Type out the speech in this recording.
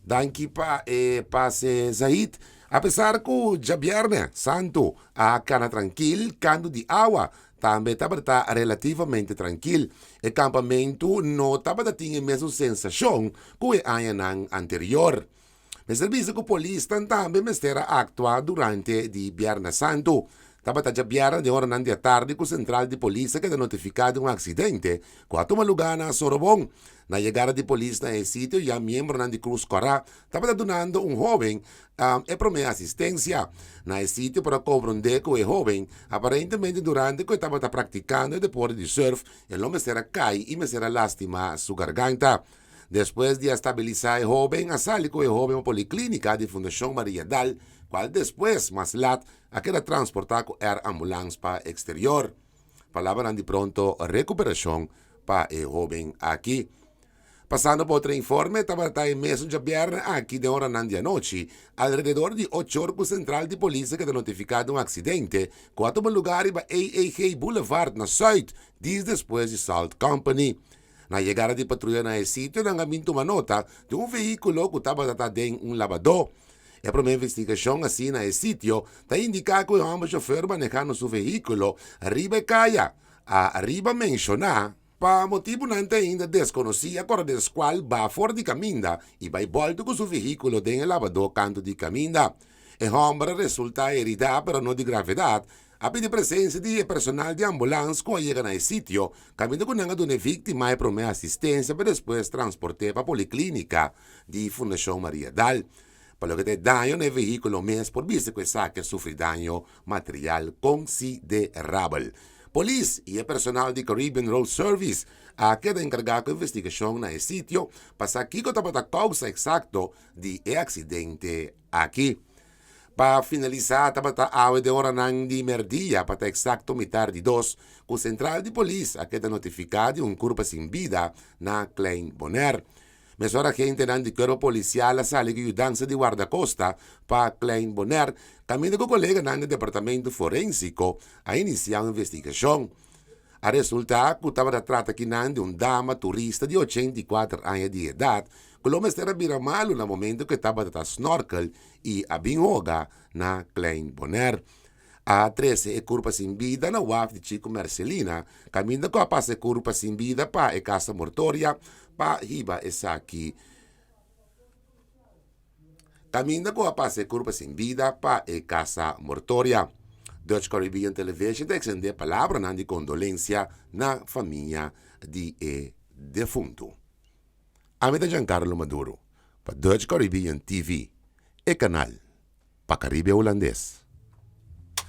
Danki pa e pase Zahid. Apesar ku djabièrnè santu a kana trankil, kantu di awa tambe tabata relativamente trankil. E kampamentu no tabata tin e mesun sensashon ku e añanan anterior. Mester bisa ku polisnan tambe mester a aktua durante di Bièrnè Santu. Tabata djabièrnè den oranan di atardi ku sentral di polis a keda notifiká di un aksidente ku a tuma lugá na Sorobon. Na yegada di polis na e sitio ya miembronan di Cruz Kòrá tabata dunando un hóben e promé asistensia. Na e sitio por a komprondé ku e hóben aparentemente durante ku e tabata praktikando e deporte di surf e lo mester a kai i mester a lastimá su garganta. Despues di a stabilisá e hóben, a sali ku e hóben pa Poliklinika di Fundashon Maria Dal, kual despues, mas lat, a keda transportá ku air ambulans pa eksterior. Palabranan di pronto rekuperashon pa e hóben aki. Pasando pa otro informe, tabata e mesun djabièrnè aki den oranan di anochi, alrededor di ochor ku sentral di polis a keda notifiká di un aksidente ku a tuma lugá riba AAG Boulevard na Sùit, dis despues di Salt Company. Na yegada di patruya na e sitio nan a bin tuma nota di un vehíkulo ku tabata ta den un labadó. E promé investigashon hasi na e sitio ta indiká ku e hòmber shofèr manehando su vehíkulo riba e kaya ariba menshoná. Pa motibunan te ainda deskonosí a kore den skual ba for di kaminda i bai bòltu ku su vehíkulo den e labadó kantu di kaminda. E hòmber a resultá heridá pero no di gravedat. A pidi presensia di e personal di ambulans ku a yega na e sitio, kaminda ku nan a duna e víktima e promé asistensia pa despues transport'é pa poliklinika di Fundashon Maria Dal. Pa loke ta e daño na e vehíkulo mes por bisa ku esaki a sufri daño material konsiderabel. Polis i e personal di Caribbean Road Service a keda enkargá ku investigashon na e sitio pa sa kiko tabata kousa eksakto di e aksidente aki. Pa finalisá tabata awe den oranan di merdia, pa ta eksakto mitar di dos, ku sentral di polis a keda notifiká di un kurpa sin bida na Klein Bonaire. Mesora agentenan di kuerpo polisial a sali ku yudansa di wardakosta pa Klein Bonaire, kaminda ku koleganan di departamento forensiko a inisiá un investigashon. A resultá ku tabata trata kinan di un dama turista di 84 aña di edat ku lo mester a bira malu na momento ku e tabata ta snorkel i a bin hoga na Klein Bonaire. A trese e kurpa sin bida na waf di Chico Mercelina, kaminda ku a pasa e kurpa sin bida pa e kasa mortoria pa hiba esaki. Kaminda ku a pasa e kurpa sin bida pa e kasa mortoria. Dutch Caribbean Television ta eksendé palabranan di kondolensia na famia di e defuntu. Ami ta Giancarlo Maduro pa Dutch Caribbean TV, e kanal pa Karibe Hulandes.